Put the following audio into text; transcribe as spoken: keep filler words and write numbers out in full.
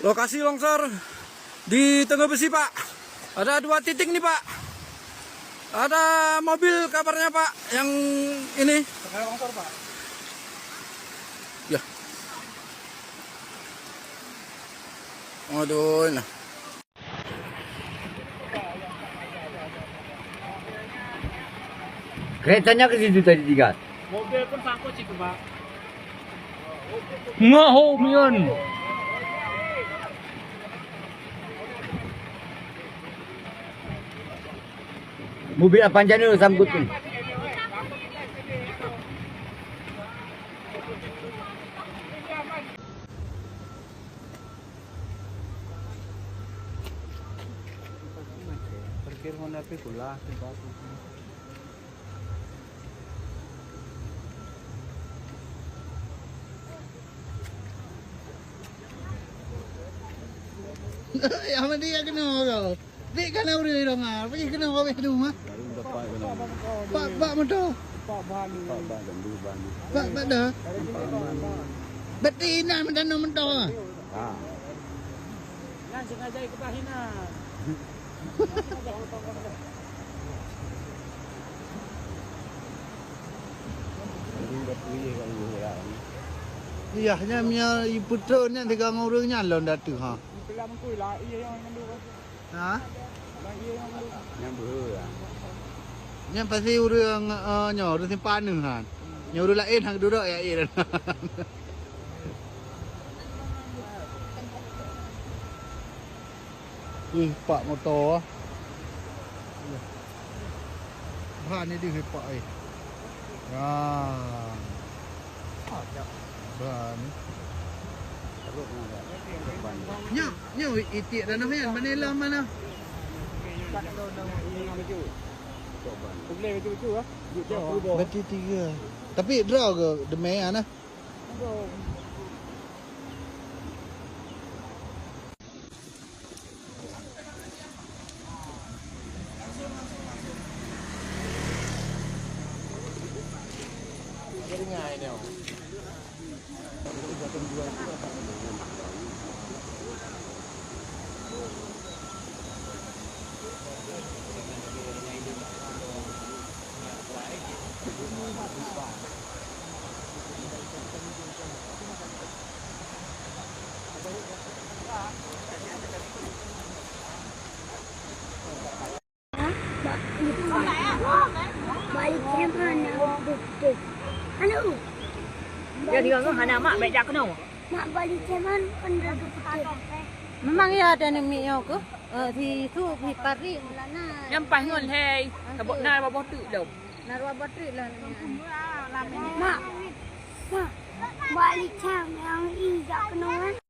Lokasi longsor di Teungoh Beusi, Pak. Ada dua titik nih, Pak. Ada mobil kabarnya, Pak, yang ini. Tengah longsor, Pak. Ya. Aduh, nah. Keretanya ke situ tadi tiga. Mobil pun sangkut situ, Pak. Ngah ho mian. Mobil apa jana sangkut tu? Parkir Honda pih pula, sebab Ya, mandi ya kena orang. Dek kana ureueng dong ah. Pergi kena orang tu mah. Pak, pak motor. Pak ban. Pak ban, ban. Pak, pak dah. Berarti inan mentanam motor ah. Ha. Nan sengaja ikut bah inan. Iya, nya mia iputrok nya tiga ureueng nya lom datu ha. Ha? Nyang beuhe ya. Nyang pasti ureueng, eh, nyoe, ureueng simpan neuh kan. Nyang ureueng laén hang dudoe ya, iya. Wih, pak motor ah. Ban ni deuh pak eh. Ya. Ban ni. Nyoe, nyoe itiek tanah nyan, mana lam mana? Berarti tiga. Tapi droe ke demai ah nah? Bak, bak licem hana geupeuteuh. Hana u. Ya, tiga ngah hana mak, baik jak keunoe. Mak, bak licem hana kon geupeuteuh. Memang ya ada neumi nyoe keuh, eh, si Su, si Pari, Maulana. Nyang paih ngon, hei. Sabab na dua boh teuk lom. Na dua boh teuk lom. Mak, mak, bak licem nyang i jak keunoe.